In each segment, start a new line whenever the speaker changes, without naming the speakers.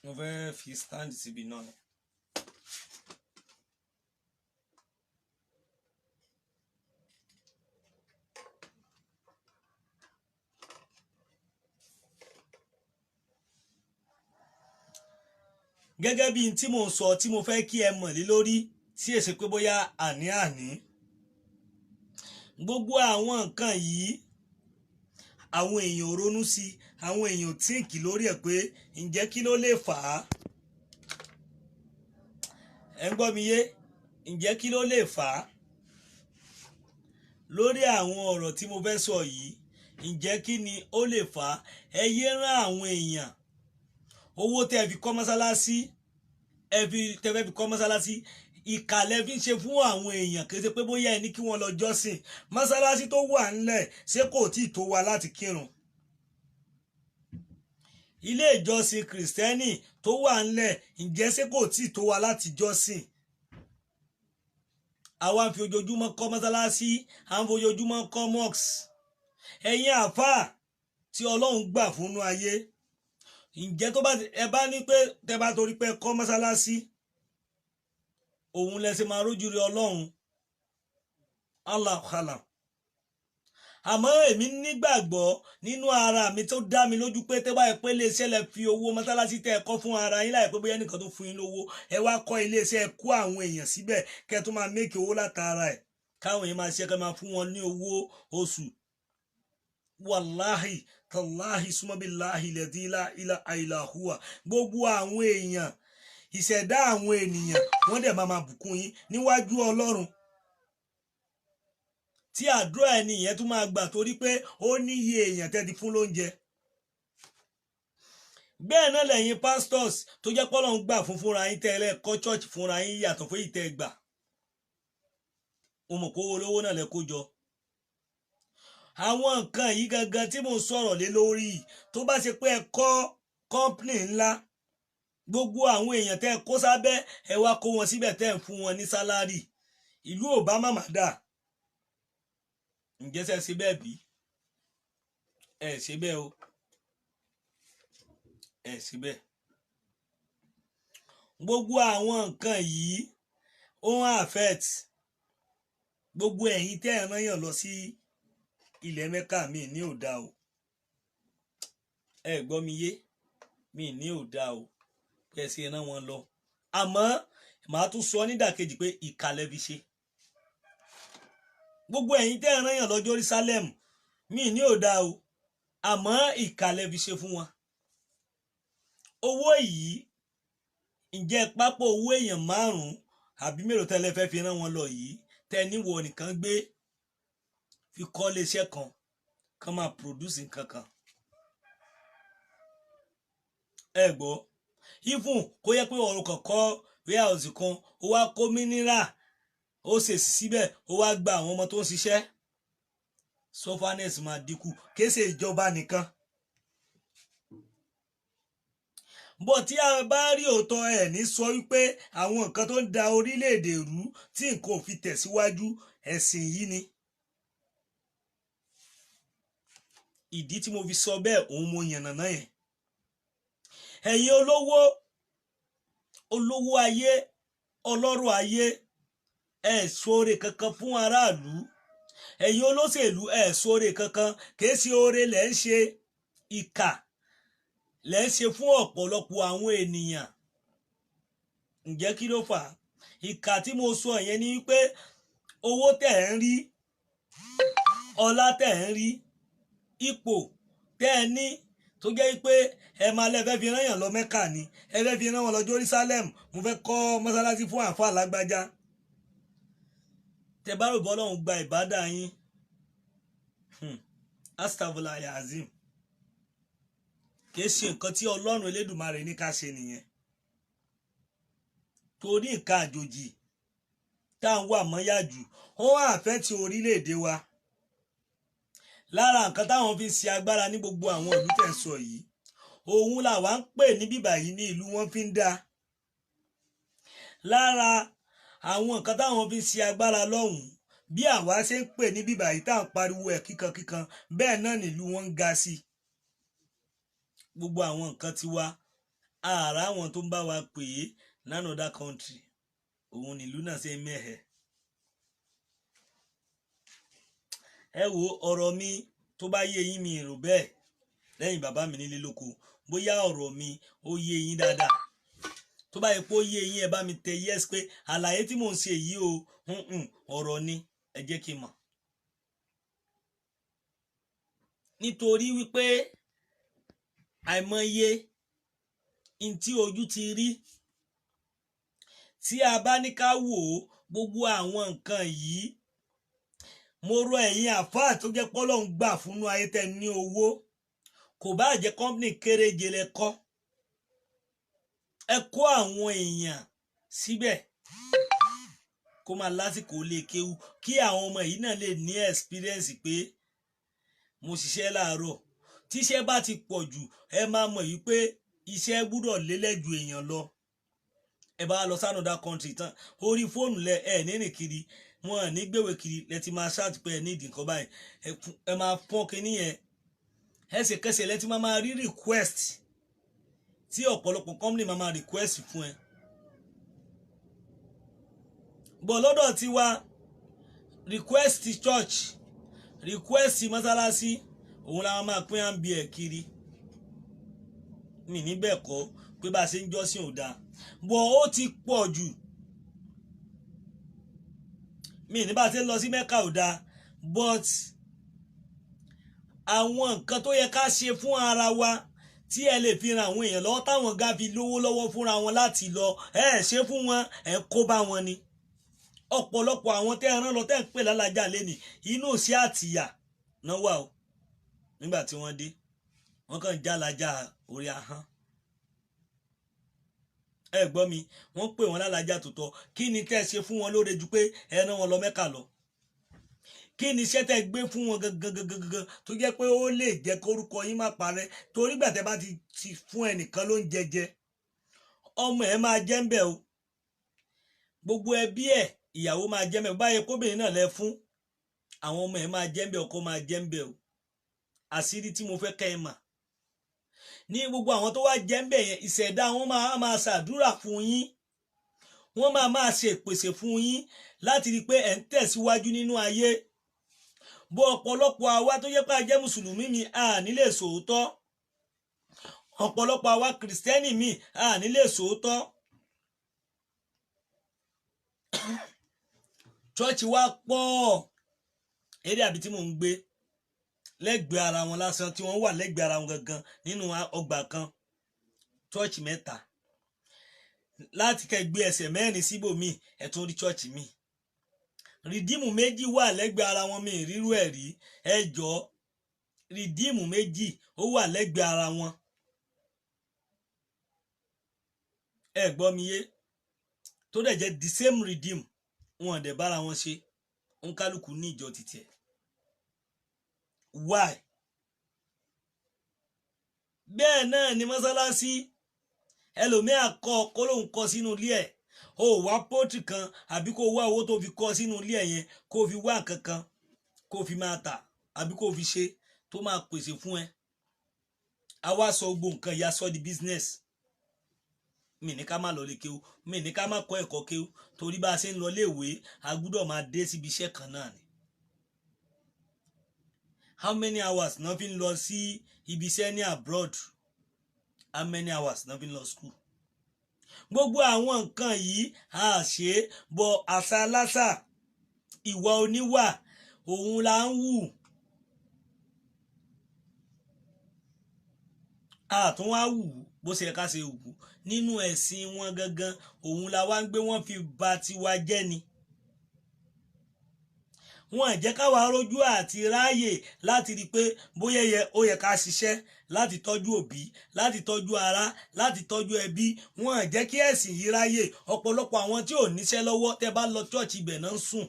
Mo fẹ́ fi stand síbi náà ni. Gẹ́gẹ́ bí n tí mò ń sọ, tí mo fẹ́ kí ẹ mọ̀ lé lórí, tí èsì pé bóyá àní-àní, gbogbo àwọn nǹkan yìí, àwọn èèyàn ò ronú sí, àwọn èèyàn ò think lórí ẹ̀ pé ǹjẹ́ kí ló lè fà á? Ẹ ń gbọ́ mi yé? Ǹjẹ́ kí ló lè fà á? Lórí àwọn ọ̀rọ̀ tí mo fẹ́ sọ yìí, ǹjẹ́ kí ni ó lè fà á? Ẹ yé rán àwọn èèyàn. Owó tẹ́ ẹ fi kọ́ mọ́sálásí, ẹ fi tẹ́ ẹ fi kọ́ mọ́sálásí, ìkàlẹ̀ fi ń ṣe fún àwọn èèyàn. Kì í ṣe pé bóyá ẹ ní kí wọ́n lọ jọ́sìn. Mọ́sálásí tó wà ńlẹ̀, ṣé kò tí ì tó wa láti kírun? Ilé ìjọsìn Kìrìsìtẹ́nì tó wà ńlẹ̀, ǹjẹ́ ṣé kò tí ì tó wa láti jọ́sìn? Àwa ń fi ojoojúmọ́ kọ́ mọ́sálásí, à ń fi ojoojúmọ́ kọ́ mosque. Ẹ̀yin àáfàá tí Ọlọ́run gbà fúnnú ayé, ǹjẹ́ tó bá ẹ bá ní pé tẹ́ bá torí pé kọ́ mọ́sálásí, òun lẹ ṣe máa rójú rí Ọlọ́run? Allah alam. Àmọ́ èmi nígbàgbọ́ nínú ara mi tó dá mi lójú pé tẹ́ bá yẹ pé iléeṣẹ́ lẹ fi owó mọ́sálásí tẹ́ ẹ kọ́ fún ara yín, láì pé bóyá ẹnìkan tó fún yín lówó, ẹ wá kọ́ iléeṣẹ́, ẹ kó àwọn èèyàn síbẹ̀, kẹ́ tó máa make owó látara ẹ̀, káwọn èèyàn máa ṣe, kẹ́ máa fún wọn ní owó oṣù, wàláhì tàláhì súnmọ́bíláhì lẹ́dílá ilà àìlàhùwà, gbogbo àwọn èèyàn, ìṣẹ̀dá àwọn ènìyàn, wọ́n dẹ̀ máa máa bùkún yín níwájú Ọlọ́run, tí àdúrà ẹni yẹn tún máa gbà, torí pé ó níye èèyàn tẹ́ ti fún lóúnjẹ. Bẹ́ẹ̀ náà lẹ́yìn pastors tó jẹ́ pọ́lọ́ ń gbà fún fúnra yín, tẹ́lẹ̀ kọ́ church fúnra yín, yàtọ̀ fún ìtẹ́ gbà. Mo mọ̀ pé owó olówó náà lẹ kó jọ. Àwọn nǹkan yìí gangan tí mò ń sọ̀rọ̀ lé lórí, tó bá ṣe pé ẹ kọ́ company ńlá, gbogbo àwọn èèyàn tẹ́ ẹ kó sábẹ́, ẹ wá kó wọn síbẹ̀, tẹ́ ẹ ń fún wọn ní salary, ìlú ò bá màmá dà. Ǹjẹ́ ṣe ṣe bẹ́ẹ̀ bí? Ẹ ṣe bẹ́ẹ̀ o, ẹ ṣe bẹ́ẹ̀. Gbogbo àwọn nǹkan yìí, ó ń affect gbogbo ẹ̀yin tẹ́ ẹ̀ rán yàn lọ sí ilẹ̀ Mẹ́kà. Mi ní ò dáa o, ẹ gbọ́ mi yé? Mi ní ò dáa o pé ẹ ṣe rán wọn lọ, àmọ́ màá tún sọ nídàkejì pé ìkàlẹ̀ fi ṣe. Gbogbo ẹ̀yin tẹ́ ẹ̀ rán yàn lọ Jerusalem, mi ní ò dáa o, àmọ́ ìkàlẹ̀ fi ṣe fún wọn. Owó yìí, ǹjẹ́ pápọ̀ owó èèyàn márùn-ún àbí mélòó tẹ́lẹ̀ fẹ́ fi rán wọn lọ yìí, tẹ́ níwọ̀ nìkan gbé fi kọ́ iléeṣẹ́ kan kan máa produce nǹkan kan? Ẹ gbọ́, even kó yẹ pé ọ̀rọ̀ kan kọ́ warehouse kan, ó wá kó mineral, ó ṣèṣì síbẹ̀, ó wá gba àwọn ọmọ tó ń ṣiṣẹ́, sufferness máa dínkù. Kìí ṣe ìjọba nìkan bọ́. Tí a bá rí òótọ́, ẹ̀ ní sọ wípé àwọn nǹkan tó ń da orílẹ̀-èdè rú, tí nǹkan ò fi tẹ̀síwájú, ẹ̀sìn yìí ni. Ìdí tí mo fi sọ bẹ́ẹ̀, òun mo yànnàná yẹn. Ẹ̀yin olówó, olówó ayé, ọlọ́rọ̀ ayé, ẹ̀ ṣoore kankan fún aráàlú. Ẹ̀yin olóṣèlú, ẹ̀ ṣoore kankan. Kìí ṣe oore lẹ́ ń ṣe, ìkà lẹ́ ń ṣe fún ọ̀pọ̀lọpọ̀ àwọn ènìyàn. Ǹjẹ́ kí ló fà á? Ìkà tí mo sọ yẹn ni wípé owó tẹ̀ ń rí, ọlá tẹ̀ ń rí, ipò tẹ́ ẹ ní, tó jẹ́ pé ẹ máa lẹ́ fẹ́ fi rán yàn lọ Mẹ́kà ni, ẹ fẹ́ fi rán wọn lọ Jerusalem, mo fẹ́ kọ́ mọ́sálásí fún àáfàá lágbájá, tẹ bá rò bọ́ Ọlọ́run gba ìbádà yín, astagfirullah azim, kìí ṣe nǹkan tí Ọlọ́run Elédùmarè ní ká ṣe nìyẹn. Torí nǹkan àjòjì tá à ń wà mọ́yà jù, ó ń affect orílẹ̀-èdè wa. Lára nǹkan táwọn fi ń ṣe agbára ní gbogbo àwọn ìlú tẹ̀ ń sọ yìí, òun làwa ń pè ní bíbà yìí ní ìlú wọn fi ń dá. Lára àwọn nǹkan táwọn fi ń ṣe agbára lọ́hùn-ún, bí àwa ṣe ń pè ní bíbà yìí, tá à ń pariwo ẹ̀ kíkankíkan, bẹ́ẹ̀ náà nílùú wọn ń ga sí. Gbogbo àwọn nǹkan tiwa Ààrà àwọn tó ń bá wa pè é lánàá country, òun nílùú náà ṣe mẹ́hẹ̀. Ẹ wo ọ̀rọ̀ mi tó bá yé yín, mi rò bẹ́ẹ̀ lẹ́yìn bàbá mi nílé lóko, bóyá ọ̀rọ̀ mi ó yé yín dáadáa. Tó bá yẹ pé ó yé yín, ẹ bá mi tẹ yes pé àlàyé tí mò ń ṣe yìí o, ọ̀rọ̀ ni, ẹ jẹ́ kí n mọ̀. Nítorí wípé àìmọye n tí ojú ti rí, tí a bá ní ká wò ó, gbogbo àwọn nǹkan yìí, mo rọ ẹ̀yin àfáà tó jẹ́ pọ́lọ́hún gbà fúnú ayé tẹ́ ní owó, kò bá jẹ́ kọ́ńpìnì kéréje lẹ kọ́, ẹ kó àwọn èèyàn síbẹ̀ kó máa lásìkò lè kéwu, kí àwọn ọmọ yìí náà lè ní experience pé mo ṣiṣẹ́ láàárọ̀. Tíṣẹ́ bá ti pọ̀ jù, ẹ máa mọ̀ yìí pé iṣẹ́ gbúdọ̀ lélẹ̀ ju èèyàn lọ. Ẹ bá lọ sánúdà country tán, orí fóònù lẹ ẹ nírìn kiri, wọn ní gbèwé kiri, lẹ ti máa ṣáàtì pé ẹ ní ìdí nǹkan báyìí, ẹ máa fọ́n kínní yẹn ẹsẹ̀kẹsẹ̀. Lẹ ti máa rí request tí ọ̀pọ̀lọpọ̀ company máa request fún ẹ. Bọ̀ lọ́dọ̀ tiwa, request church, request mọ́sálásí, òun la máa pín àǹbí ẹ̀ kiri. Mi níbẹ̀ kọ́ pé bá a ṣe ń jọ́sìn ò dáa, bọ̀ ó ti pọ̀ jù. Mi ní bá a ṣe ń lọ sí Mẹ́kà ò dáa, but àwọn nǹkan tó yẹ ká ṣe fún ara wa tí ẹ lè fi ran àwọn èèyàn lọ́wọ́, táwọn ga fi lówó lọ́wọ́ fúnra wọn láti lọ, ẹ ṣe fún wọn, ẹ kó bá wọn ni. Ọ̀pọ̀lọpọ̀ àwọn tẹ́ ẹ rán lọ, tẹ́ ń pè lálájà lẹ́nìí, inú sí àtìyà náà wà o. Nígbà tí wọ́n dé, wọ́n kàn já lájà orí ahọ́n. Ẹ gbọ́ mi, wọ́n pè wọ́n lálájà tó tọ́. Kí ni tẹ́ ẹ ṣe fún wọn lóore ju pé ẹ rán wọn lọ Mẹ́kà lọ? Kí ni iṣẹ́ tẹ́ gbé fún wọn gangan gangan gangan tó jẹ́ pé ó lè jẹ́ kórúkọ yín má parẹ́? Torí gbà tẹ́ bá ti fún ẹnìkan ló ń jẹjẹ, ọmọ ẹ máa jẹ́ ń bẹ̀ o, gbogbo ẹbí ẹ, ìyàwó máa jẹ́ ń bẹ̀, báyẹn kóbìnrin náà lẹ fún, àwọn ọmọ ẹ máa jẹ́ ń bẹ̀, ọkọ máa jẹ́ ń bẹ̀ o. Àṣírí tí mo fẹ́ kẹ́ ẹ mà ní, gbogbo àwọn tó wá jẹ́ ń bẹ̀ yẹn, ìṣẹ̀dá wọn máa máa ṣàdúrà fún yín, wọ́n máa máa ṣe ìpèsè fún yín láti rí i pé ẹ̀ ń tẹ̀síwájú nínú ayé. Bó ọ̀pọ̀lọpọ̀ àwa tó yẹ pé a jẹ́ mùsùlùmí mi, a ní lè sòótọ́. Ọ̀pọ̀lọpọ̀ àwa kìrìsìtẹ́nì mi, a ní lè sòótọ́. Chọ́ọ̀chì wa pọ̀, eré àbí tí mò ń gbé lẹ́gbẹ̀ẹ́ ara wọn lásán, tí wọ́n wà lẹ́gbẹ̀ẹ́ ara wọn gangan nínú ọgbà kan, chọ́ọ̀chì mẹ́ta láti kẹ́ gbé ẹsẹ̀ mẹ́rin síbòmíì, ẹ̀ tún rí chọ́ọ̀chì míì. Rìdíìmù méjì wà lẹ́gbẹ̀ẹ́ ara wọn, mi ìrírú ẹ̀ rí. Ẹ jọ, rìdíìmù méjì ó wà lẹ́gbẹ̀ẹ́ ara wọn. Ẹ gbọ́ mi yé? Tó dẹ̀ jẹ́ the same redeem, wọn dẹ̀ bára wọn ṣe, òǹkálùkù ní ìjọ títí ẹ̀. Why? Bẹ́ẹ̀ náà ni mọ́sálásí, ẹlòmíà kọ́ kó lóun kọ́ sínú ilé ẹ̀, o wá pọ́tì kan àbí kó wá owó tó fi kọ́ sínú ilé ẹ̀ yẹn, kó fi wá nǹkan kan kó fi máa tà àbí kó fi ṣe tó máa pèsè fún ẹ. A wá sọ gbogbo nǹkan ìyá sọ di business. Mi ní ká má lọ lè kéwú, mi ní ká má kọ́ ẹ̀kọ́ kéwú, torí bá a ṣe ń lọ léèwé, a gbúdọ̀ máa dé síbi iṣẹ́ kan náà ni. How many hours náà fi ń lọ sí ibi iṣẹ́ ní abroad? How many hours náà fi ń lọ school? Gbogbo àwọn nǹkan yìí a ṣe bọ àṣà aláṣà, ìwà oníwà òun là ń wù. Àtún wá wù bó ṣe ká ṣe wù nínú ẹ̀sìn wọn gangan, òun la wá ń gbé, wọ́n fi ba tiwa jẹ́ ni. Wọn jẹ́ káwa rójú àti ráàyè láti rí i pé bóyá ó yẹ ká ṣiṣẹ́ láti tọ́jú òbí, láti tọ́jú ara, láti tọ́jú ẹbí. Wọn jẹ́ kí ẹ̀sìn yìí ráàyè. Ọ̀pọ̀lọpọ̀ àwọn tí ò níṣẹ́ lọ́wọ́, tẹ́ bá lọ church, ibẹ̀ náà ń sùn,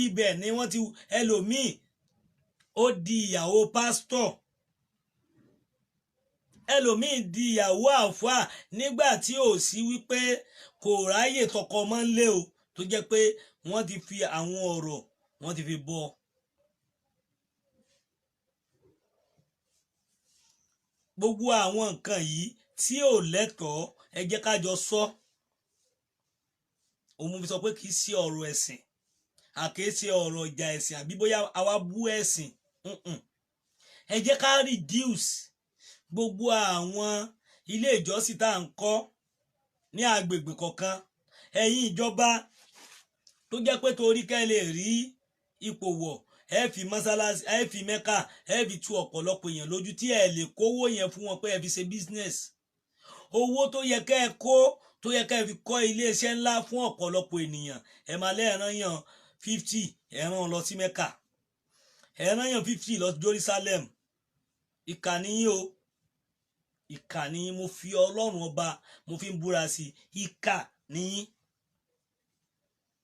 ibẹ̀ ni wọ́n ti. Ẹlòmíì ó di ìyàwó pásítọ̀, ẹlòmíì di ìyàwó àfáà, nígbà tí ò sí wípé kò ráyè tọkọ mọ́ ń lé o, tó jẹ́ pé wọ́n ti fi àwọn ọ̀rọ̀ wọ́n ti fi bọ́ ọ. Gbogbo àwọn nǹkan yìí tí ò lẹ́tọ̀ọ́, ẹ jẹ́ ká jọ sọ. Òun fi sọ pé kì í ṣe ọ̀rọ̀ ẹ̀sìn, àkèé ṣe ọ̀rọ̀ ìjà ẹ̀sìn, àbí bóyá àwa bú ẹ̀sìn. Ẹ jẹ́ ká reduce gbogbo àwọn ilé ìjọsìn tá à ń kọ́ ní agbègbè kọ̀ọ̀kan. Ẹ̀yin ìjọba tó jẹ́ pé torí kẹ́ lè rí ipò wọ̀, ẹ fi mọ́sálásí, ẹ fi Mẹ́kà, ẹ fi tu ọ̀pọ̀lọpọ̀ èèyàn lójú, tí ẹ lè kówó yẹn fún wọn pé ẹ fi ṣe business. Owó tó yẹ kẹ́ ẹ kó, tó yẹ kẹ́ ẹ fi kọ́ iléeṣẹ́ ńlá fún ọ̀pọ̀lọpọ̀ ènìyàn, ẹ máa lẹ́ẹ̀rán yàn 50, ẹ̀ràn lọ sí Mẹ́kà, ẹ̀ràn yàn 50 lọ sí Jerusalem. Ìkà nìyí o, ìkà nìyí. Mo fi Ọlọ́run Ọba, mo fi ń búra sí, ìkà nìyí.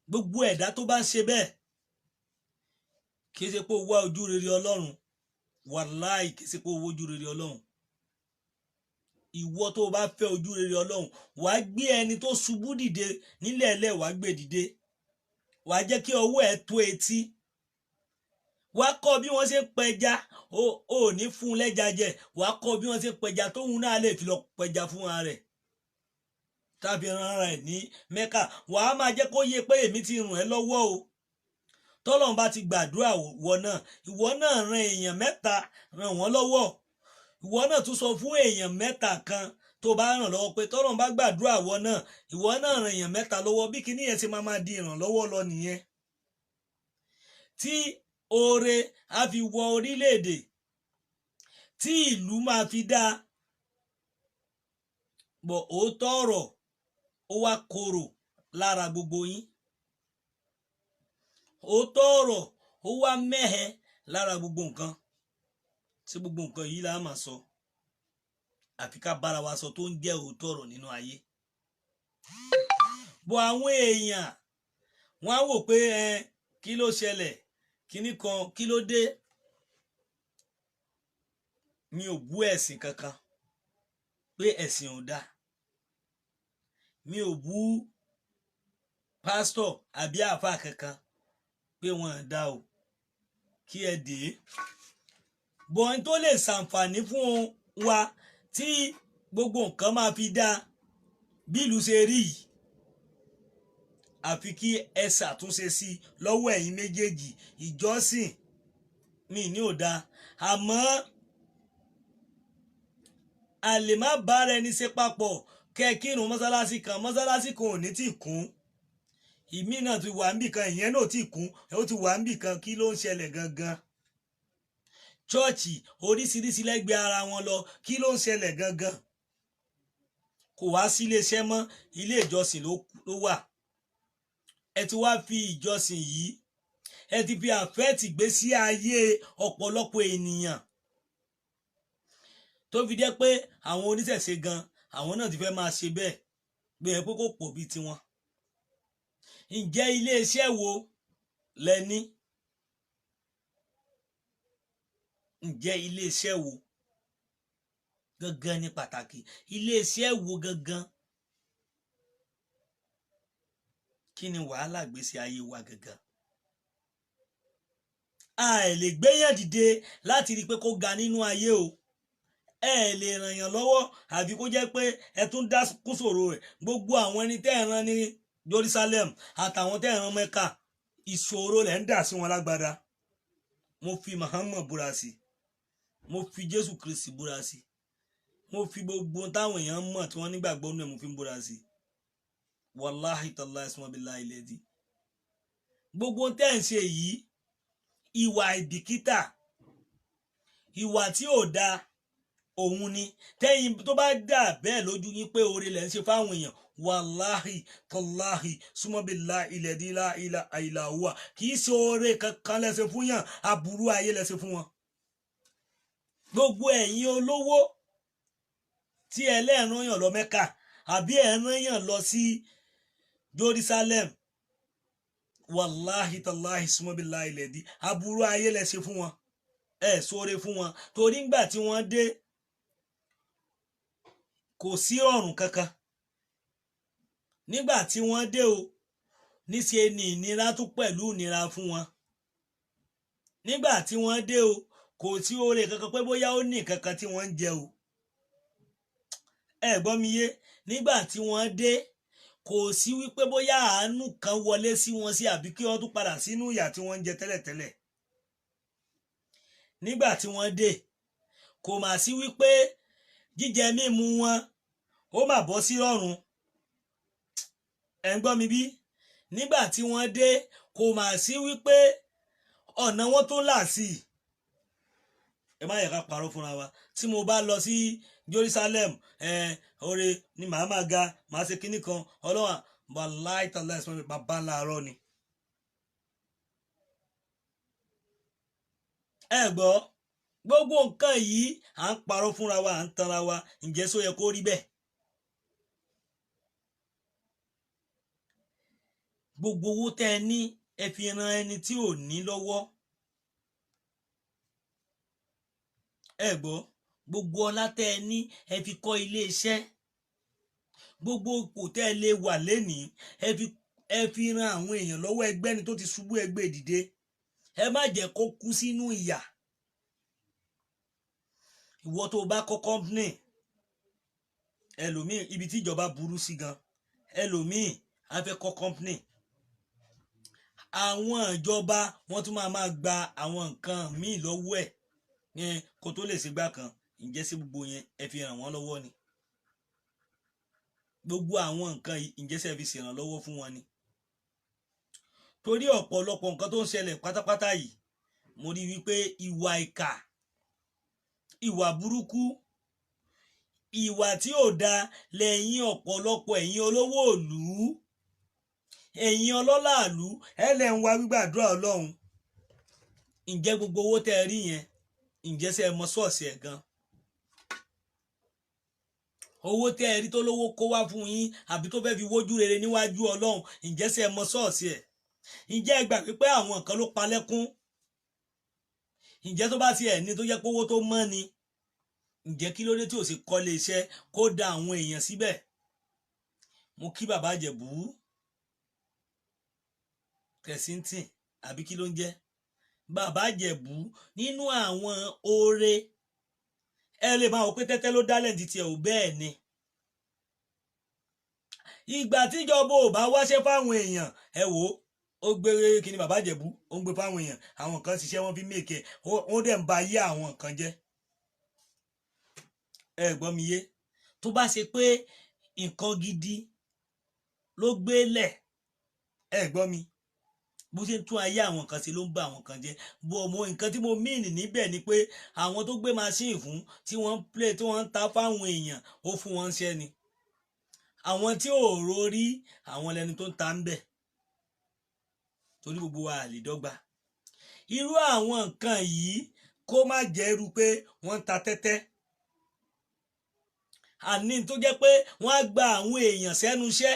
Gbogbo ẹ̀dá tó bá ń ṣe bẹ́ẹ̀, kì í ṣe pé ó wá ojú rere Ọlọ́run. Wàláì, kì í ṣe pé ó wá ojú rere Ọlọ́run. Ìwọ tó o bá fẹ́ ojú rere Ọlọ́run, wàá gbé ẹni tó ṣubú dìde nílẹ̀ ẹlẹ́, wàá gbé dìde, wàá jẹ́ kí ọwọ́ ẹ̀ tó etí, wàá kọ́ bí wọ́n ṣe ń pẹja. Ò ní fún un lẹ́ja jẹ, wàá kọ́ bí wọ́n ṣe ń pẹja, tóun náà lè fi lọ pẹja fúnra rẹ̀, tàbí ran ara ẹ̀ ní Mẹ́kà. Wàá máa jẹ́ kó yé pé èmi ti ràn ẹ́ lọ́wọ́ o. Tọ́lọ́run bá ti gbàdúrà wọ náà, ìwọ náà ran èèyàn mẹ́ta, ràn wọ́n lọ́wọ́. Ìwọ náà tún sọ fún èèyàn mẹ́ta kan tó bá ràn lọ́wọ́ pé tọ́lọ́run bá gbàdúrà wọ náà, ìwọ náà ran èèyàn mẹ́ta lọ́wọ́. Bí kinní yẹn ṣe máa máa di ìrànlọ́wọ́ lọ nìyẹn, tí oore á fi wọ orílẹ̀-èdè, tí ìlú máa fi dáa. Bọ̀ òótọ́ ọ̀rọ̀, ó wá korò lára gbogbo yín. Òótọ́ ọ̀rọ̀, ó wá mẹ́hẹ lára gbogbo nǹkan. Tí gbogbo nǹkan yìí là á máa sọ, àfi ká bára wa sọ tó ń jẹ́ òótọ́ ọ̀rọ̀ nínú ayé. Bọ̀ àwọn èèyàn, wọ́n á wò pé ẹ kí ló ṣẹlẹ̀, kíní kan, kí ló dé? Mi ò bú ẹ̀sìn kankan pé ẹ̀sìn ò dáa. Mi ò bú pásítọ̀ àbí àáfàá kankan pé wọn ò dá o, kí ẹ dé bọ̀n tó lè ṣàǹfààní fún wa tí gbogbo nǹkan máa fi dáa bí ìlú ṣe rí yìí, àfi kí ẹ ṣàtúnṣe sí lọ́wọ́ ẹ̀yin méjèèjì. Ìjọsìn mi ní ò dáa, àmọ́ a lè má bára ẹni ṣe papọ̀. Kẹ́ kírun mọ́sálásí kan, mọ́sálásí kan ò ní tì kún, ìmí náà ti wà níbì kan, ìyẹn náà ti kún, ó ti wà níbì kan. Kí ló ń ṣẹlẹ̀ gangan? Chọ́ọ̀chì oríṣiríṣi lẹ́gbẹ̀ẹ́ ara wọn lọ, kí ló ń ṣẹlẹ̀ gangan? Kò wá sí iléeṣẹ́ mọ́, ilé ìjọsìn ló wà. Ẹ ti wá fi ìjọsìn yìí, ẹ ti fi àfẹ́ẹ̀tì gbé sí ayé ọ̀pọ̀lọpọ̀ ènìyàn, tó fi jẹ́ pé àwọn oníṣẹ̀ṣe gan, àwọn náà ti fẹ́ máa ṣe bẹ́ẹ̀ gbé ẹ pé kò pọ̀ bíi tiwọn. Ǹjẹ́ iléeṣẹ́ wo lẹ ní? Ǹjẹ́ iléeṣẹ́ wo gangan ní pàtàkì? Iléeṣẹ́ wo gangan? Kí ni wàhálà gbèsè ayé wa gangan? A lè gbéyàn dìde láti rí i pé kó ga nínú ayé o. Ẹ lè ràn yàn lọ́wọ́, àfi kó jẹ́ pé ẹ tún dá kún ṣòro rẹ̀. Gbogbo àwọn ẹni tẹ́ ẹ rán ní Jerusalem àtàwọn tẹ́ ẹ rán Mẹ́kà, ìṣòro lẹ̀ ń dà sí wọn lágbádá. Mo fi Muhammad búra sí, mo fi Jésù Kristi búra sí, mo fi gbogbo táwọn èèyàn mọ̀ tí wọ́n nígbàgbọ́ nínú ẹ̀, mo fi ń búra sí. Wàláhì tàláhì sùmọ́bìlá ilẹ̀ dí. Gbogbo tẹ́ ẹ̀ ń ṣe yìí, ìwà ìbìkítà, ìwà tí ò dáa òun ni. Tẹ́yìn tó bá dà bẹ́ẹ̀ lójú yín pé oore lẹ̀ ń ṣe fáwọn èèyàn, wàláhì tàláhì sùmọ́bìlá ilẹ̀ dí láìlà àìlàwà, kì í ṣe oore kankan lẹ́sẹ̀ fún yàn, aburú ayé lẹ́sẹ̀ fún wọn. Gbogbo ẹ̀yin olówó tí ẹlẹ́ẹ̀rán yàn lọ Mẹ́kà àbí ẹ̀rán yàn lọ sí Jerusalem, wàláhì tàláhì sùmọ́bìlá ilẹ̀ dí, aburú ayé lẹ́sẹ̀ fún wọn, ẹ̀ sóore fún wọn, torí ńgbà tí wọ́n dé kò sí ọ̀run kankan. Nígbà tí wọ́n dé o, níṣe ni ìnira tún pẹ̀lú ìnira fún wọn. Nígbà tí wọ́n dé o, kò sí oore kankan pé bóyá ó ní kankan tí wọ́n ń jẹ o. Ẹ gbọ́ mi yé? Nígbà tí wọ́n dé, kò sí wípé bóyá àánú kan wọlé sí wọn sí, àbí kí wọ́n tún padà sínú ìyà tí wọ́n ń jẹ tẹ́lẹ̀tẹ́lẹ̀. Nígbà tí wọ́n dé, kò mà sí wípé jíjẹ mímu wọn ó mà bọ́ sí rọ̀rùn. Ẹ ń gbọ́ mi bí? Nígbà tí wọ́n dé, kò mà sí wípé ọ̀nà wọn tó là sí i. Ẹ má yẹ ká parọ́ fúnra wa. Tí mo bá lọ sí Jerusalem, oore ni màá máa ga, màá ṣe kinní kan, ọlọ́wà wàláì tàlá ẹ̀sìn bàbá làárọ̀ ni. Ẹ gbọ́, gbogbo nǹkan yìí à ń parọ́ fúnra wa, à ń tanra wa. Ǹjẹ́ só yẹ kó rí bẹ́ẹ̀? Gbogbo owó tẹ́ ẹ ní, ẹ fi ran ẹni tí ò ní lọ́wọ́. Ẹ gbọ́, gbogbo ọlá tẹ́ ẹ ní, ẹ fi kọ́ ilé iṣẹ́. Gbogbo ipò tẹ́ ẹ lè wà lénìí, ẹ fi ran àwọn èèyàn lọ́wọ́. Ẹgbẹ́ ni tó ti ṣubú, ẹgbẹ́ dìde. Ẹ má jẹ́ kó kú sínú ìyà. Ìwọ tó bá kọ́ company, ẹlòmíì, ibi tí ìjọba burú sí gan, ẹlòmíì á fẹ́ kọ́ company, àwọn ìjọba wọ́n tún máa gba àwọn nǹkan míì lọ́wọ́ ẹ̀ yẹn kó tó lè ṣègbà kan. Ǹjẹ́ sí gbogbo yẹn ẹ fi ràn wọ́n lọ́wọ́ ni? Gbogbo àwọn nǹkan yìí, ǹjẹ́ sí ẹ fi ṣèrànlọ́wọ́ fún wọn ni? Torí ọ̀pọ̀lọpọ̀ nǹkan tó ń ṣẹlẹ̀ pátápátá yìí, mo rí wípé ìwà ìkà, ìwà burúkú, ìwà tí ò da lẹ́yìn ọ̀pọ̀lọpọ̀ ẹ̀yin olówó ìlú, ẹ̀yin ọlọ́lá ìlú, ẹ lẹ́ ń wá gbígbàdúrà Ọlọ́run. Ǹjẹ́ gbogbo owó tẹ́ ẹ rí yẹn, ǹjẹ́ ṣé ẹ mọ ṣọ́ọ̀ṣì ẹ̀ gan? Owó tẹ́ ẹ rí tó lówó kó wá fún yín, àbí tó fẹ́ fi wójú rere níwájú Ọlọ́run, ǹjẹ́ ṣé ẹ mọ ṣọ́ọ̀ṣì ẹ̀? Ǹjẹ́ ẹ gbà pé àwọn kan ló palẹ́kún? Ǹjẹ́ tó bá ti ẹ̀ ní tó jẹ́ pé owó tó mọ́ ni, ǹjẹ́ kí ló dé tí ò sì kọ́lé iṣẹ́ kó da àwọn èèyàn síbẹ̀? Mo kí bàbá Ìjẹ̀bú Kẹ̀sìntìn, àbí kí ló ń jẹ́ bàbá Ìjẹ̀bú, nínú àwọn oore. Ẹ lè máa wò pé tẹ́tẹ́ ló dálẹ̀ ní tiẹ̀, ò bẹ́ẹ̀ ni. Ìgbà tíjọba ò bá wáṣẹ́ fáwọn èèyàn, ẹ wò ó, ó gbé kíni bàbá Ìjẹ̀bú, ó ń gbé fáwọn èèyàn. Àwọn kan ṣiṣẹ́, wọ́n fi mèkè, ó dẹ̀ ń ba ayé àwọn kan jẹ́. Ẹ gbọ́ mi yé? Tó bá ṣe pé nǹkan gidi ló gbé lẹ̀, ẹ gbọ́ mi, bó ṣe ń tún ayé àwọn kan ṣe ló ń ba àwọn kan jẹ́. Bó ọmọ nǹkan tí mo mìíní níbẹ̀ ni pé àwọn tó gbé machine fún, tí wọ́n ń play, tí wọ́n ń ta fáwọn èèyàn, ó fún wọn ṣẹ́ ni. Àwọn tí ò rórí, àwọn lẹni tó ń ta ń bẹ̀. Torí gbogbo wa lè dọ́gba. Irú àwọn nǹkan yìí kó má jẹ́ irú pé wọ́n ń ta tẹ́tẹ́. Àní tó jẹ́ pé wọ́n á gba àwọn èèyàn sẹ́nu iṣẹ́,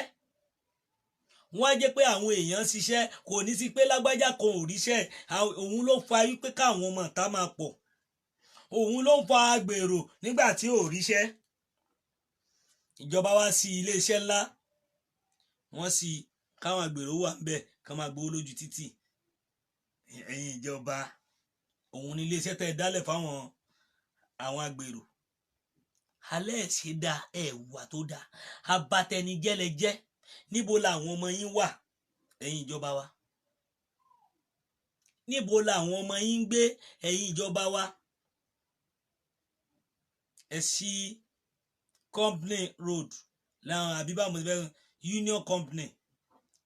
wọ́n á jẹ́ pé àwọn èèyàn ṣiṣẹ́, kò ní sí pé lágbájá kan ò ríṣẹ́. Òun ló fa wípé káwọn ọmọ ìta máa pọ̀, òun ló ń fa agbèrò nígbà tí ò ríṣẹ́. Ìjọba wá sí iléeṣẹ́ ńlá, wọ́n sì káwọn agbèrò wà ń bẹ̀ kán máa gbowó lójú títì. Ẹ̀yin ìjọba, òun ní iléeṣẹ́ tẹ́ ẹ dálẹ̀ fáwọn àwọn agbèrò. Alẹ́ ẹ̀ ṣe dá ẹ̀ wà tó dá, abatẹnijẹ́ lẹ jẹ́. Níbo làwọn ọmọ yín wà, ẹ̀yin ìjọba wa? Níbo làwọn ọmọ yín ń gbé, ẹ̀yin ìjọba wa? Ẹ ṣí company road láwọn àbí báwo mo ti fẹ́, union company,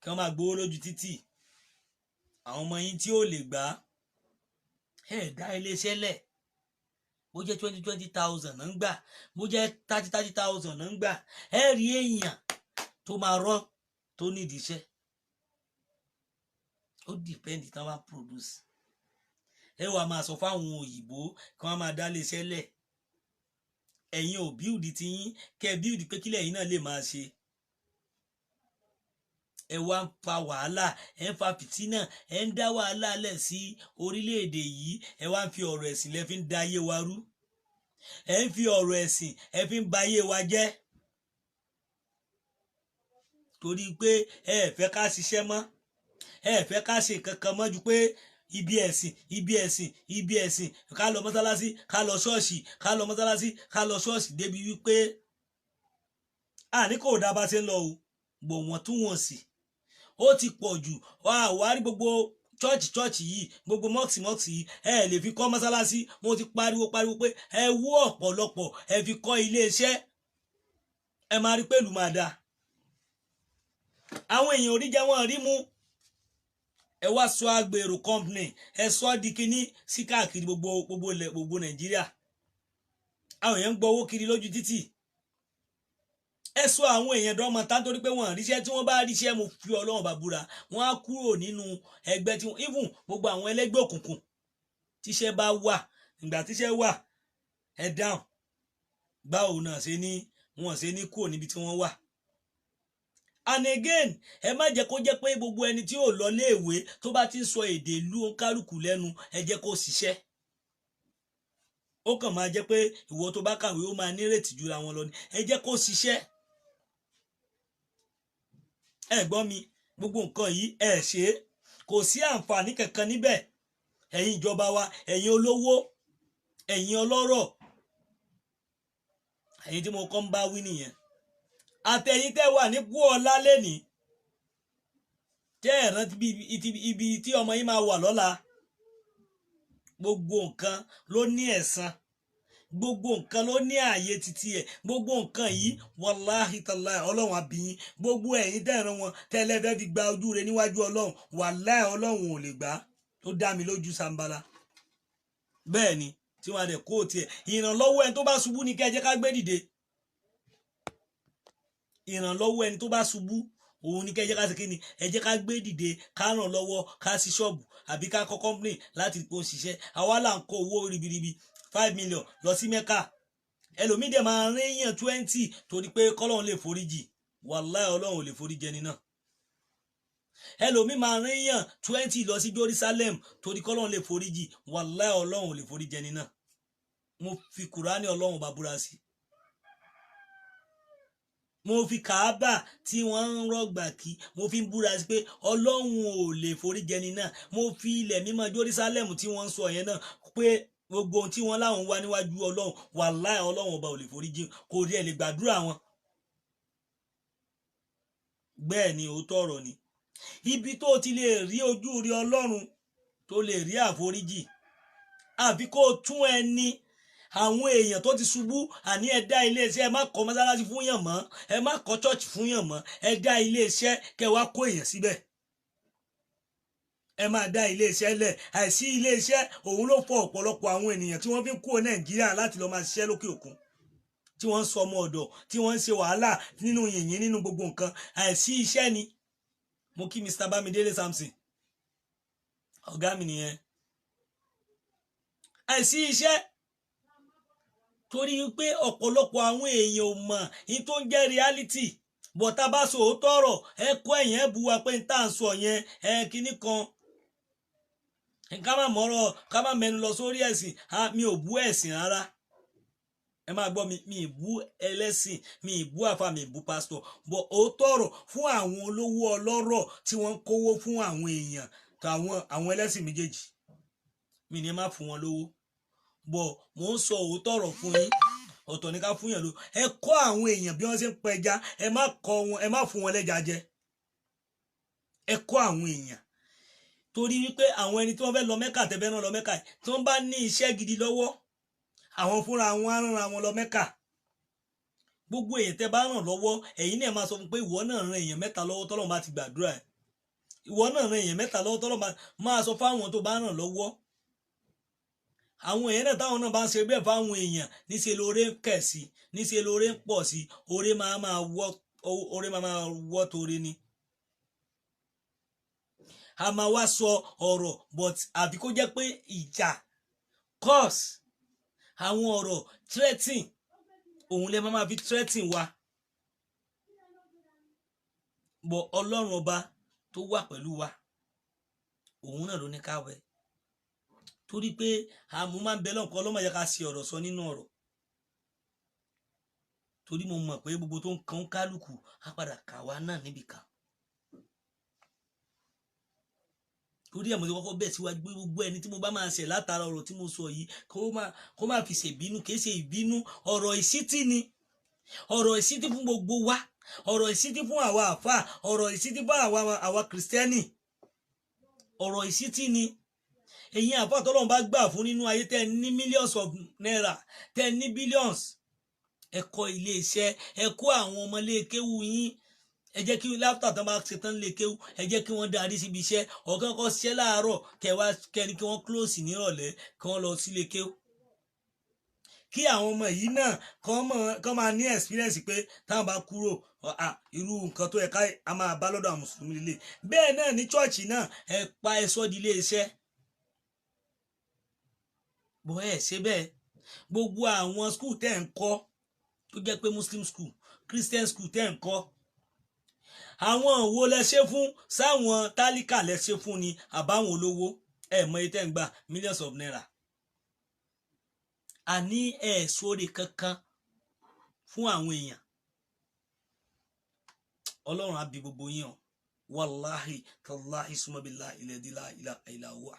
kí wọ́n máa gbowó lójú títì. Àwọn ọmọ yín tí ò lè gbà ẹ dá iléeṣẹ́ lẹ̀, bó jẹ́ 20,000 náà ń gbà, bó jẹ́ 30,000 náà ń gbà, ẹ rí èèyàn tó máa rọ́ tó nídìí iṣẹ́. Ó depend tán bá produce. Ẹ wàá máa sọ fáwọn òyìnbó kí wọ́n máa dá iléeṣẹ́ lẹ̀. Ẹ̀yin ò build tiyín, kẹ́ ẹ build pé kílẹ̀ ẹ̀yin náà lè máa ṣe. Ẹ wá ń fa wàhálà, ẹ ń fa fìtínà, ẹ ń dá wàhálà lẹ̀ sí orílẹ̀-èdè yìí. Ẹ wá ń fi ọ̀rọ̀ ẹ̀sìn lẹ fi ń da ayé wa rú. Ẹ ń fi ọ̀rọ̀ ẹ̀sìn, ẹ fi ń ba ayé wa jẹ́, torí pé ẹ fẹ́ ká ṣiṣẹ́ mọ́, ẹ fẹ́ ká ṣe nǹkan kan mọ́ ju pé ibi ẹ̀sìn, ibi ẹ̀sìn, ibi ẹ̀sìn, ká lọ mọ́sálásí, ká lọ ṣọ́ọ̀ṣì, ká lọ mọ́sálásí, ká lọ ṣọ́ọ̀ṣì, débi wípé Àní kò dá bá ṣe ń lọ o, gbò wọ́n tún wọ̀n sí, ó ti pọ̀ jù. Wà á rí gbogbo chọ́ọ̀chì chọ́ọ̀chì yìí, gbogbo mọ́ọ̀sì mọ́ọ̀sì yìí, ẹ lè fi kọ́ mọ́sálásí. Mo ti pariwo pariwo pé ẹ wó ọ̀pọ̀lọpọ̀, ẹ fi kọ́ iléeṣẹ́, ẹ máa rí pẹ̀lú máa dáa. Àwọn èèyàn orí jẹ́ wọ́n rí mú. Ẹ wá sọ agbèrò company, ẹ sọ di kínní sí káàkiri gbogbo gbogbo ilẹ̀, gbogbo Nàìjíríà. Àwọn èèyàn ń gbọ́ owó kiri lójú títì. Ẹ sọ àwọn èèyàn dọ́mọ tá nítorí pé wọ́n ríṣẹ́. Tí wọ́n bá ríṣẹ́, mo fi Ọlọ́run bá búra, wọ́n á kúrò nínú ẹgbẹ́ tí wọ́n, even gbogbo àwọn ẹlẹ́gbẹ́ òkùnkùn. Tíṣẹ́ bá wà, ìgbà tíṣẹ́ wà, ẹ dáhùn, báwo náà ṣe ní wọ́n ṣe ní kúrò níbi tí wọ́n wà? And again, ẹ má jẹ́ kó jẹ́ pé gbogbo ẹni tí ò lọ léèwé tó bá ti ń sọ èdè ìlú kálukú lẹ́nu, ẹ jẹ́ kó ṣiṣẹ́. Ó kàn máa jẹ́ pé ìwọ tó bá kàwé, ó máa nírètí jura wọn lọ ni. Ẹ jẹ́ kó ṣiṣẹ́. Ẹ gbọ́ mi, gbogbo nǹkan yìí, ẹ ṣe é, kò sí àǹfààní kankan níbẹ̀. Ẹ̀yin ìjọba wa, ẹ̀yin olówó, ẹ̀yin ọlọ́rọ̀, ẹ̀yin tí mo kọ́ ń bá wí nìyẹn, àtẹ̀yin tẹ́ wà ní kú ọ̀la lẹ́nìí, tẹ́ ẹ̀ rántí ibi tí ọmọ yín máa wà lọ́la. Gbogbo nǹkan ló ní ẹ̀san, gbogbo nǹkan ló ní ààyè títí ẹ̀. Gbogbo nǹkan yìí, wàláhì tàláhì, Ọlọ́run àbíyín. Gbogbo ẹ̀yin tẹ̀ràn wọn tẹ́lẹ̀ fẹ́ fi gba ojú rẹ níwájú Ọlọ́run, wàláhì, Ọlọ́run ò lè gbà á. Ó dá mi lójú sambala. Bẹ́ẹ̀ ni tí wọ́n á dẹ̀ kó tiẹ̀. Ìrànlọ́wọ́ ẹni tó bá ṣubú ni kẹ́ ẹ jẹ́ ká gbé dìde. Ìrànlọ́wọ́ ẹni tó bá ṣubú, òun ni kẹ́ ẹ jẹ́ ká ṣe kí ni, ẹ jẹ́ ká gbé dìde, ká ràn lọ́wọ́, ká sí ṣọ́ọ̀bù àbí ká kọ́ company láti kó ṣiṣẹ́. Àwa là ń kó owó ribiribi, 5 million lọ sí Mẹ́kà. Ẹlòmíì dẹ̀ máa ríyàn 20 torí pé kọ́lọ́run lè foríjì. Wàláì, Ọlọ́run ò lè foríjì ẹni náà. Ẹlòmíì máa ríyàn 20 lọ sí Jerusalem torí kọ́lọ́run lè foríjì. Wàláì, Ọlọ́run ò lè foríjì ẹni náà. Mo fi Kùránì Ọlọ́run bá búra sí, mo fi Kàábà tí wọ́n ń rọ̀gbà kí, mo fi ń búra sí pé Ọlọ́run ò lè foríjì ẹni náà. Mo fi ilẹ̀ mímọ́ Jerusalem tí wọ́n ń sọ yẹn náà pé gbogbo ohun tí wọ́n láwọn wá níwájú Ọlọ́run, wàláì, Ọlọ́run ọba ò lè foríjì, kò rí ẹ̀ lè gbàdúrà wọn. Bẹ́ẹ̀ ni, òótọ́ ọ̀rọ̀ ni. Ibi tó ti lè rí ojú rí Ọlọ́run, tó lè rí àforíjì, àfi kó o tún ẹni àwọn èèyàn tó ti ṣubú. Àní ẹ dá iléeṣẹ́, ẹ má kọ́ mọ́sálásí fún yàn mọ́, ẹ má kọ́ church fún yàn mọ́, ẹ dá iléeṣẹ́ kẹ́ wá kó èèyàn síbẹ̀. Ẹ máa dá iléeṣẹ́ lẹ̀. Àìsí iléeṣẹ́, òun ló fọ ọ̀pọ̀lọpọ̀ àwọn ènìyàn tí wọ́n fi ń kúrò Nàìjíríà láti lọ́ọ́ máa ṣiṣẹ́ lókè òkun, tí wọ́n ń sọ ọmọ ọ̀dọ̀, tí wọ́n ń ṣe wàhálà nínú yìnyín, nínú gbogbo nǹkan. Àìsí iṣẹ́ ni. Mo kí Mr. Bámidélé Samson, ọ̀gá mi nìyẹn. Àìsí iṣẹ́, torí pé ọ̀pọ̀lọpọ̀ àwọn èèyàn ò mọ̀ ní tó ń jẹ́ reality. Bọ̀tá bá sọ òótọ́ ọ̀rọ̀, ẹ kọ́ ẹ̀yìn, ẹ bu wa pé n tá à ń sọ yẹn, ẹ kinní kan, ká má mọ̀rọ̀, ká má mẹ́nu lọ sórí ẹ̀sìn. Mi ò bú ẹ̀sìn rárá. Ẹ máa gbọ́ mi, mi ì bú ẹlẹ́sìn, mi ì bú àfa, mi ì bú pásítọ̀ bọ̀. Òótọ́ ọ̀rọ̀ fún àwọn olówó ọlọ́rọ̀ tí wọ́n ń kówó fún àwọn èèyàn, àwọn ẹlẹ́sìn méjèèjì, mi ní má fún wọn lówó bọ̀. Mò ń sọ òótọ́ ọ̀rọ̀ fún yín. Ọ̀tọ̀ ní ká fún yàn ló. Ẹ kọ́ àwọn èèyàn bí wọ́n ṣe ń pẹja, ẹ má kọ́ wọn, ẹ má fún wọn lẹ́ja jẹ. Ẹ kọ́ àwọn èèyàn, torí wípé àwọn ẹni tí wọ́n fẹ́ lọ Mẹ́kà, tẹ́fẹ́ náà lọ Mẹ́kà, tí wọ́n bá ní iṣẹ́ gidi lọ́wọ́, àwọn fúnra wọn á rán wọn lọ Mẹ́kà. Gbogbo èèyàn tẹ́ bá ràn lọ́wọ́, ẹ̀yin náà máa sọ fún pé ìwọ náà ran èèyàn mẹ́ta lọ́wọ́, tọ́lọ́run bá ti gbàdúrà ẹ̀. Ìwọ náà ran èèyàn mẹ́ta lọ́wọ́, tọ́lọ́run bá máa sọ fáwọn tó bá ràn lọ́wọ́. Àwọn èèyàn náà, táwọn náà bá ń ṣe bẹ́ẹ̀ fáwọn èèyàn, níṣẹ́ lóore ń kẹ̀ sí, níṣẹ́ lóore ń pọ̀ sí. Oore máa máa wọ́ torí ni. A máa wá sọ ọ̀rọ̀, but àbí kó jẹ́ pé ìjà, curse, àwọn ọ̀rọ̀ threatening, òun lè máa fi threatening wa bọ̀. Ọlọ́run ọba tó wà pẹ̀lú wa, òun náà ló ní ká wẹ̀, torí pé àmú máa ń bẹ lọ́nkọ́ ọlọ́mọ yẹ ká ṣe ọ̀rọ̀ sọ nínú ọ̀rọ̀, torí mo mọ̀ pé gbogbo tó ń kan kálukú á padà kà wá náà níbì kan. Torí ẹ̀ mo ti kọ́kọ́ bẹ̀ síwájú pé gbogbo ẹni tí mo bá máa ṣẹ̀ látara ọ̀rọ̀ tí mo sọ yìí, kó má fi ṣèbínú. Kì í ṣe ìbínú, ọ̀rọ̀ ìṣítí ni. Ọ̀rọ̀ ìṣítí fún gbogbo wa, ọ̀rọ̀ ìṣítí fún àwa àfà, ọ̀rọ̀ ìṣítí fún àwa kìrìsìtẹ́nì, ọ̀rọ̀ ìṣítí ni. Ẹ̀yin àfà tọ́lọ́run bá gbà fún nínú ayé, tẹ́ ní millions of naira, tẹ́ ní billions, ẹ kọ́ ilé iṣẹ́, ẹ kó àwọn ọmọ ilé kéwú yín, ẹ jẹ́ kí láfítà tán bá ṣe tán lè kéwú, ẹ jẹ́ kí wọ́n darí síbi iṣẹ́. Ọ̀kan kọ́ ṣiṣẹ́ láàárọ̀, kẹwàá kẹni kí wọ́n close nírọ̀lẹ́, kí wọ́n lọ sílé kéwú, kí àwọn ọmọ yìí náà kàn máa ní experience pé táwọn bá kúrò, irú nǹkan tó yẹ ká a máa bá lọ́dọ̀ àwọn mùsùlùmí líle. Bẹ́ẹ̀ náà ní church náà, ẹ pa ẹ sọ́ di ilé iṣẹ́ bọ́. Ẹ ṣe bẹ́ẹ̀. Gbogbo àwọn school tẹ́ ń kọ́, tó jẹ́ pé Muslim school, Christian school tẹ́ ń kọ́, àwọn wo lẹ ṣe fún? Sáwọn tálíkà lẹ ṣe fún ni àbáwọn olówó? Ẹ mọ iye tẹ́ ń gbà, millions of naira. Àní ẹ sóre kankan fún àwọn èèyàn. Ọlọ́run á bi gbogbo yín o. Wàláhì tàláhì súnmọ́bìlá ilẹ̀ ilà ilà wà.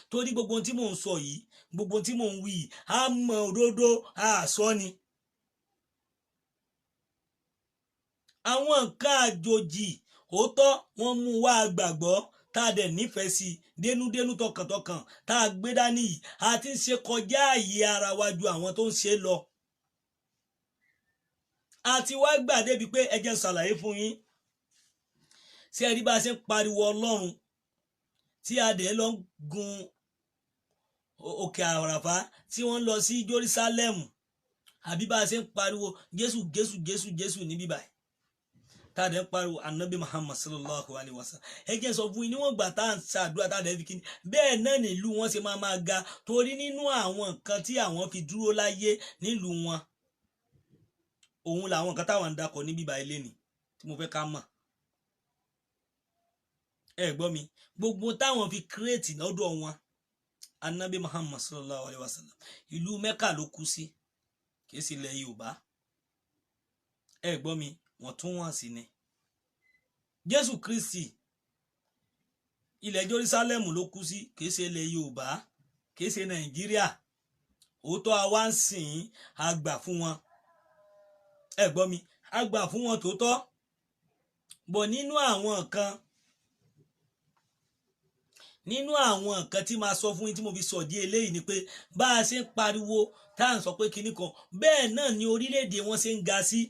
Torí gbogbo ohun tí mò ń sọ yìí, gbogbo ohun tí mò ń wí yìí, á mọ òdodo àsọ ni. Àwọn nǹkan àjòjì, òótọ́ wọ́n mú wá, gbàgbọ́ tá a dẹ̀ nífẹ̀ẹ́ sí dénúdénú, tọkàntọkàn, tá a gbé dání yìí, a ti ń ṣe kọjá àyè ara wa ju àwọn tó ń ṣe lọ. A ti wá gbà débi pé, ẹ jẹ́ n ṣàlàyé fún yín. Ṣé ẹ rí bá a ṣe ń pariwo Ọlọ́run, tí a dẹ̀ lọ ń gun òkè Àràfá, tí wọ́n ń lọ sí Jerusalem, àbí bá a ṣe ń pariwo Jésù, Jésù, Jésù, Jésù níbí báyìí, tá a dẹ̀ ń pariwo Anabi Muhammad sallallahu alayhi wa sallam? Ẹ jẹ́ sọ fún yín, níwọ̀n gbà tá à ń ṣàdúrà, tá a dẹ̀ fi kíni, bẹ́ẹ̀ náà nílùú wọn ṣe máa máa ga, torí nínú àwọn nǹkan tí àwọn fi dúró láyé nílùú wọn, òun làwọn nǹkan táwọn ń dakọ̀ níbí báyìí lénìí tí mo fẹ́ ká mọ̀. Ẹ gbọ́ mi, gbogbo táwọn fi create lọ́dọ̀ wọn, Anabi Muhammad sallallahu alayhi wa sallam, ìlú Mẹ́kà ló kú sí, kìí sì ilẹ̀ Yorùbá. Ẹ gbọ́ mi, wọ́n tún wọ́n sí ni. Jésù Kristi, ilẹ̀ Jerusalem ló kú sí, kìí ṣe ilẹ̀ Yorùbá, kìí ṣe Nàìjíríà. Òótọ́ àwa ń sìn, àgbà fún wọn. Ẹ gbọ́ mi, àgbà fún wọn tòótọ́ bọ̀. Nínú àwọn nǹkan tí máa sọ fún yín, tí mo fi sọ di eléyìí ni pé, bá a ṣe ń pariwo, tá à ń sọ pé kinní kan, bẹ́ẹ̀ náà ni orílẹ̀-èdè wọn ṣe ń ga sí.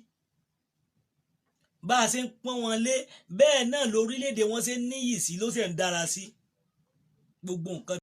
Bá a ṣe ń pọ́n wọn lé, bẹ́ẹ̀ náà lórílẹ̀-èdè wọn ṣe ń níyì sí, ló ṣe ń dára sí gbogbo nǹkan.